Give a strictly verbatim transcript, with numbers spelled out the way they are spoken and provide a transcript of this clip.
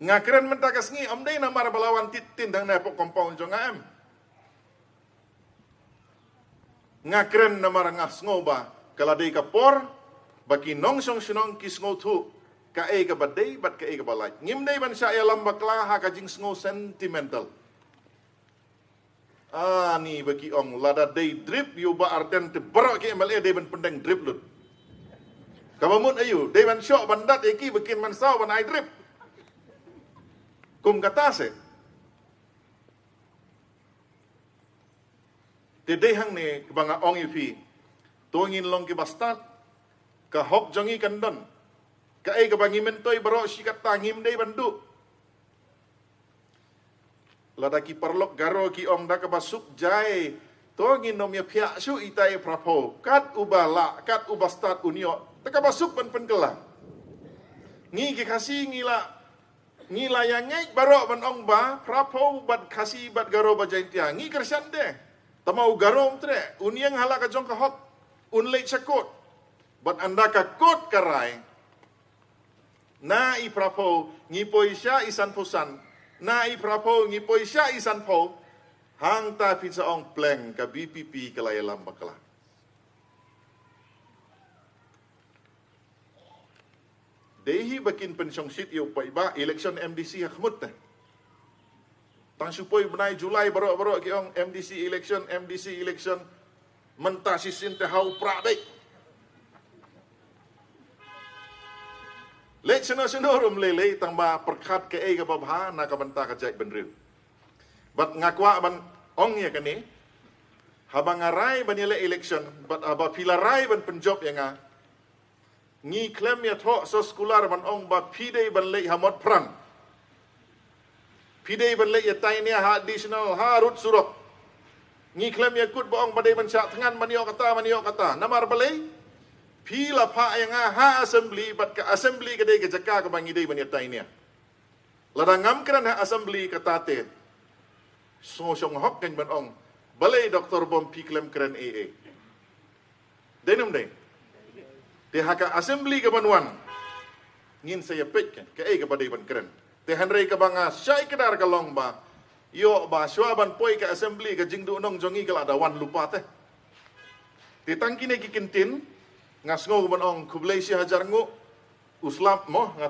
Nga kren mynta ka sngi, ym dei namar ba la wan tied tieñ hangne hapoh compound jong nga, em. Nga kren namar nga sngew ba ka la dei ka por ba ki nongshong shnong ki sngewthuh kaei kaba dei bad kaei kaba lait. Ngim dei ban shah ïalam bakla ha ka jingsngew sentimental. Ani ba ki ong, lada dei DRIP ïa u Bah Ardent te baroh ki MLA dei ban pyndeng DRIP lut. Kaba mut aïu, dei ban shoh ban dat ïa ki ba kin mynsaw ban ai DRIP. Kum kata se. Te dei hangne kaba nga ong ïa phi. To ngin long kiba stad. Ka hok jong ngi kan don. Kaei kaba ngi myntoi baroh shi katta ngim dei ban duh. Lada ki paralok Garo ki ong da kaba suk jai, to ngin nym ïa phiah shuh itai Praphew. Kat uba lah, kat uba stad un ïoh. Te kaba suk ban pynkylla. Ngi ki Khasi ngi la, ngi la ïa ngeit baroh ban ong ba Praphew bad Khasi bad Garo bad Jaintia ngi kyrshan te. Tangba u Garo um treh, un ïeng ha la ka jong ka hok, un leit sha kot. Bad ynda ka kot ka rai, na i Praphew ngi poi sha i sanphew san, na i Praphew ngi poi sha i sanphew. Hangta phin sa ong pleng ka VPP ka la ïalam bakla. Dei hi ba kin pynshongshit ïa u paidbah, election MDC ha khmut te. Tang shu poi bnai July baroh baroh ki ong MDC election, MDC election. Mynta shisien te ha u Prah beit. Leit shano shano ruh ym lei lei, tangba pyrkhat kaei kaba bha na ka bynta ka jaitbynriew. Bad nga kwah ban ong ïa kane, haba nga rai ban ïaleh election bad haba phi la rai ban pynjop ïa nga, ngi khlem ïathoh sa skullar ban ong ba phi dei ban leit ha Motphran. Phi dei ban leit ïatainia ha additional, ha rud surok. Ngi khlem ïakut ba ong ba dei ban shah thngan ban ïoh kata, ban ïoh kata. Namar balei? Phi la phah ïa nga ha assembly, bad ka assembly ka dei ka jaka kaba ngi dei ban ïatainia. Lada ngam kren ha assembly kata te, sngewshong hok kan ban ong balei Doktor Bom phi khlem kren ei ei. Dei ne ym dei? Te ha ka assembly ka ban wan, ngin sa ïa peit kan kaei kaba dei ban kren. Te hynrei kaba nga shai kdar ka long ba, ïoh ba shuwa ban poi ka assembly ka jingduhnong jong ngi ka la da wan lypa te. Te tang kine ki kyntien, nga sngew ban ong khublei shihajar nguh. U slap mo, nga